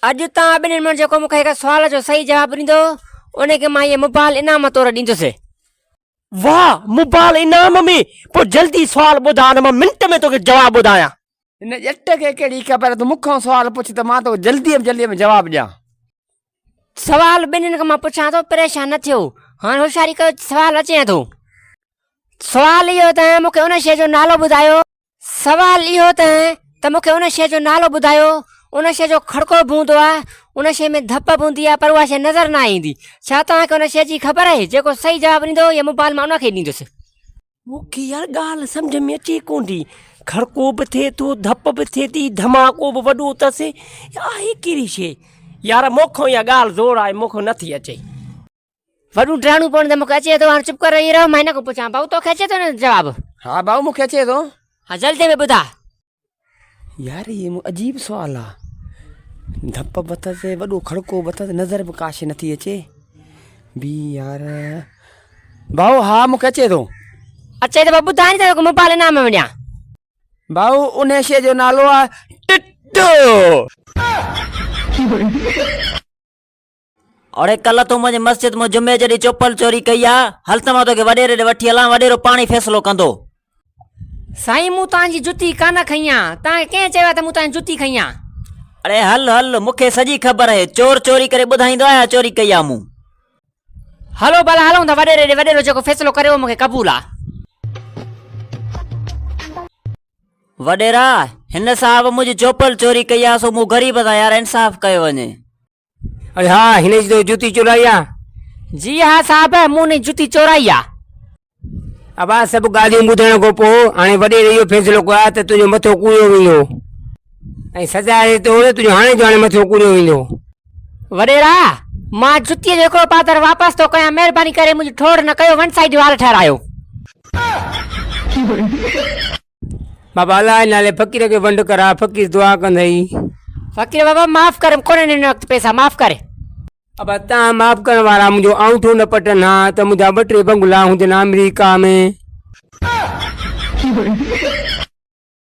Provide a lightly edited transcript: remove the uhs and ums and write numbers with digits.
اڄ توهان ٻنهين مان جيڪو مون کي هڪ سوال جو صحيح جواب ڏيندو، ان کي مان هيء موبائل انعام طور ڏيندس. واهه! موبائل انعام ۾؟ پوء جلدي سوال ٻڌاء نه مان منٽ ۾ توکي جواب ٻڌايان. هن ڄٽ کي ڪهڙي خبر تون مون کان سوال پڇ ته مان توکي جلدي ۾ جلدي ۾ جواب ڏيان. سوال ٻنهين کان مان پڇان ٿو، پريشان نه ٿيو. هاڻ هوشياري ڪيو سوال اچي ٿو. سوال اهو ته مون کي ان شيء جو نالو ٻڌايو. سوال اهو ته ته مون کي ان شيء جو نالو ٻڌايو، ان شيء جو کڙڪو به هوندو آهي، ان شيء ۾ ڌپ به هوندي آهي پر اها شيء نظر ناهي ايندي. ڇا توهان کي ان شيء جي خبر آهي؟ جيڪو صحيح جواب ڏيندو يا موبائل مان ان کي ئي ڏيندس. مون کي يار ڳالهه سمجهه ۾ اچي ڪونه ٿي. کڙڪو به ٿئي ٿو، ڌپ به ٿئي ٿي، ڌماڪو به وڏو اٿس. آهي ڪهڙي شيء؟ يار مون کان اها ڳالهه زور آهي، مون کان نٿي اچي. وڏون ڊراڻون پون ته مون کي اچي ٿو هاڻ چپ ڪري ويهي رهو مان هن کان پڇان ڀائو توکي اچي ٿو نه جواب. ها ڀائو مون کي اچي ٿو. ها جلدي ۾ ٻڌاء. يار هي عجيب سوال آ ڌپ به اٿس وڏو کڙڪو به اٿس نظر به ڪا شي نٿي اچي بي يار ڀائو ها مون کي اچي ٿو. اچي ته پوء ٻڌاء نه ته توکي موبائل انعام ۾ ڏيان. ڀائو انهي شي جو نالو آ ٽٽو. اڙي ڪلهه تون منهنجي مسجد مان جمعي جي ڏينهن چوپل چوري ڪئي آ، هل ته مان توکي وڏيري ڏي وٺي هلان، وڏيرو پاڻ ئي فيصلو ڪندو. سائين مون توهان جي جتي ڪانه کنئي آ، توهان کي ڪنهن چيو آ ته مون توهان جي جتي کنئي آ؟ اڙي هل هل، مون کي سڄي خبر آهي، چور چوري ڪري ٻڌائيندو آ يا چوري ڪئي آ مون. هلو ڀلا هلون ٿا وڏيري ڏي، وڏيرو جيڪو فيصلو ڪري اهو مون کي قبول آ. وڏيرا، هن صاحب منهنجي چوپل چوري ڪئي آ، سو مون غريب سان يار انصاف ڪيو وڃي. اڙي ها هن جي تو جتي چورائي آ؟ جي ها صاحب مون هن جي جتي چورائي آ. ابا سڀ ڳالهيون ٻڌڻ کان پوء هاڻي وڏيري اهو فيصلو ڪيو آ ته تنهنجو مٿو ڪوڙيو ويندو ۽ سزا جي طور تنهنجو هاڻي جو هاڻي مٿو ڪوڙيو ويندو. وڏيرا مان جتيء جو هڪڙو پادر واپس ٿو ڪيان مهرباني ڪري منهنجي ٺوڙ نه ڪيو ون سائيڊ وار ٺهرايو. بابا الله جي نالي فقير کي ونڊ ڪراء فقير دعا ڪندئي. فقير بابا معاف ڪر ڪونهن هن وقت پئسا معاف ڪر. ابا تان معاف ڪرڻ وارا منهنجو آڱوٺو نه پٽن ها ته منهنجا ٻه ٽي بنگلا هجن آمريڪا ۾.